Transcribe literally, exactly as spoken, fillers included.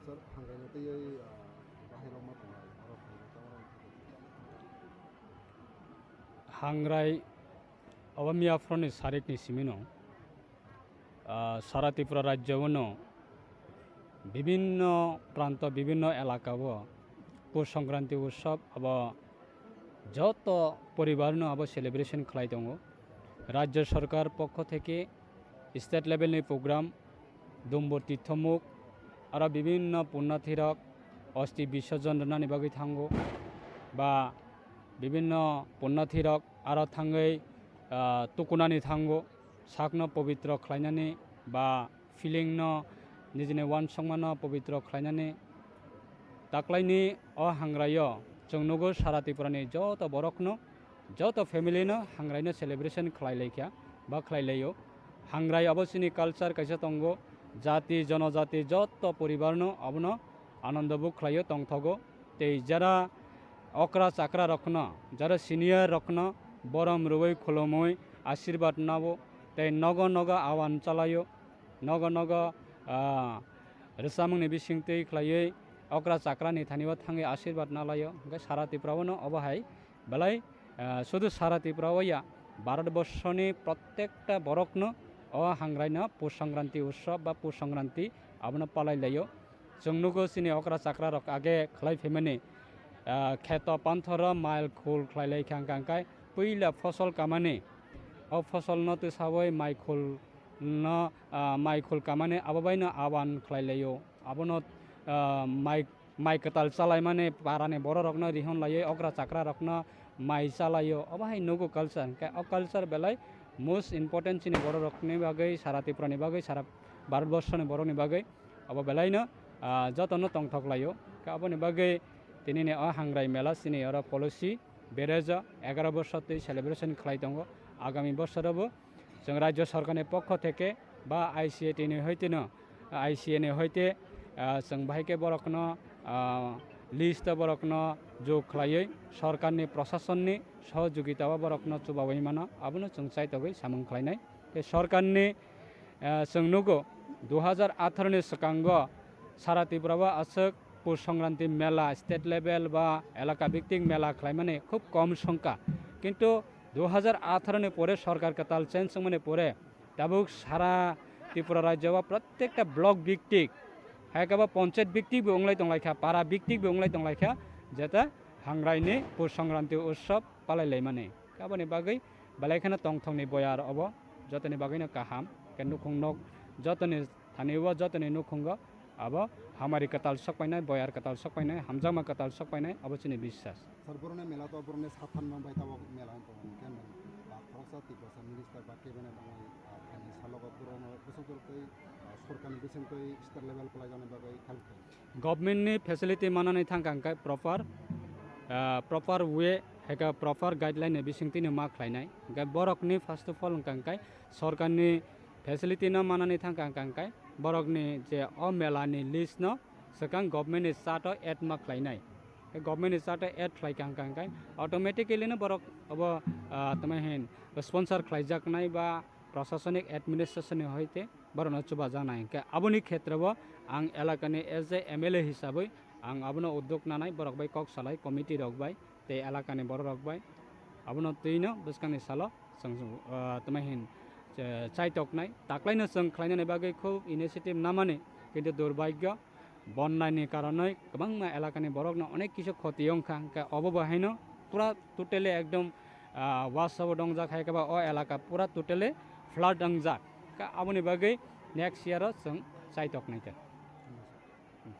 Sir, hangkaino twiwi, ah, bahai rok ma tongnai, oro phaina tamo rok. Hangrai obo miya phoroni sarikni simino, ah, sara Tripura rajyo-o no bibinno pranto, bibinno elaka-o Pus Songkranti utsob abo joto poribarno abo celebration khlai tongo. Rajyo sorkar pokho theke state level ni program, Dumbur Tirthomuk, aro bibinno punnathirok osti bisorjon rwnani bagwi thango, ba bibinno punnathirok aro thangwi, ah, tukunani thango, sakno pobitro khlainani ba feeling no nijini uansukmano pobitro khlainani. Taklaini o hangraio chwng nugo sara Tripurani joto borokno, joto family no hangraino celebration khlai laikha ba khlai laio. Hangrai abo chini culture kaisa tongo, jati jonojati joto poribarno abono anando bo khlaio tongthogo. Tei jara okra chakra rokno, jara senior rokno borom rwui khulumui asirwad nabo, tei nogo nogo awan chalaio, nogo nogo, ah, rwchapmungni bisingtwi khlaiwi okra chakrani thani-o thangwi asirwad nalaio. Hwnkhe sara Tripura-o no obo hai belai, ah, sudu sara Tripura-o ya, Bharat borshoni prottekta borokno o hangraino Pus Songkranti utsob ba Pus Songkranti abono palai laio. Chwng nugo chini okra chakra rok age khlai phaimani, ah, kheto panthoro mail khul khlai lai kha hwnkha hwnkhe puila phosol kamani. O phosolno twisawi mai khul no, ah, mai khul kamani abo baino awan khlai laio. Abono, ah, mai, mai kwtal chalaimani parani bororokno rihon laiwi okra chakra rokno mai chalaio. Obo hai nugo culture. Hwnkhe o culture belai most important chini bororokni bagwi, sara Tripurani bagwi, sara Bharat borshoni borokni bagwi. Obo belaino, ah, jotono tongthok laio. Khe aboni bagwi tinini o hangrai mela chini oro policy berejo egaroh borsor twi celebration khlai tongo. Agami borsorobo chwng rajyo sorkarni pokho theke ba I C A T ni hoiteno, I C A ni hoite, ah, chwng bahai khe borokno, ah, list o borokno jog khlaiwi sorkarni prosasonni sohojogita o borokno chubaui mano, abono chwng chaitogwi samung khlainai. Tei sorkarni, eh, chwng nugo, dui hajar atharo ni swkango sara Tripura o aswk Pus Songkranti mela, state level ba elaka bhittik mela khlaimani khub kom songkha. Kintu dui hajar atharo ni pore sorkar kwtal change wngmani pore tabuk sara Tripura rajyo o prottekta block bhittik, hai khe bo ponchayat bhittik bo wnglai tonglaikha, para bhittik bo wnglai tonglaikha, jeta hangraini Pus Songkranti utsob palai laimani. Aboni bagwi belai kheno tongthokni boyar obo, jotoni bagwino kaham. Khe nukhung nok jotoni thani o, jotoni nukhungo abo hamari kwtal sokpainai, boyar kwtal sokpainai, hamjakma kwtal sokpainai, abo chini biswas. Sir, boroni mela to boroni sathan man bai tabok mela wng tongo, hwnkhe nwng, ah, khoroksa Tiprasa minister ba cabinet wngwi, ah, phaini salogo borokno bwswk twi, ah, sorkarni bisingtwi state level kwlaijaknai bagwi help khlai. Government ni facility manani thangkha hwnkhe proper, ah, proper way, hai khe proper guideline ni bisingtwi no ma khlainai. Hwnkhe borokni first of all wngkha hwnkhe sorkarni facility no manani thangkha hwnkha hwnkhe borokni je o mela ni list no swkang government ni chart o add ma khlainai. Hwnkhe government ni chart o add khlaikha hwnkha hwnkhe automatically no borok obo, ah, tamo hin sponsor khlaijaknai ba proshasonic administration ni hoite borokno chubajaknai. Hwnkhe aboni khetreo ang elakani as a M L A hisabwi ang abono uddog nanai, borok bai kok salai, committee rok bai tei elakani borok rok bai. Abono twino bwskangni salo chwng, ah, tamo hin, eh, chaitoknai. Taklaino chwng khlainani bagwi khub initiative namani, kintu durbhagyo bonnani karonwi kwbangma elakani borokno onek kisu khoti wngkha, hwnkhe obo bo haino pura totally ekdom, ah, wasabo dongjak hai khe ba o elaka pura totally flood wngjak. Khe aboni bagwi next year o chwng chaitoknai khe.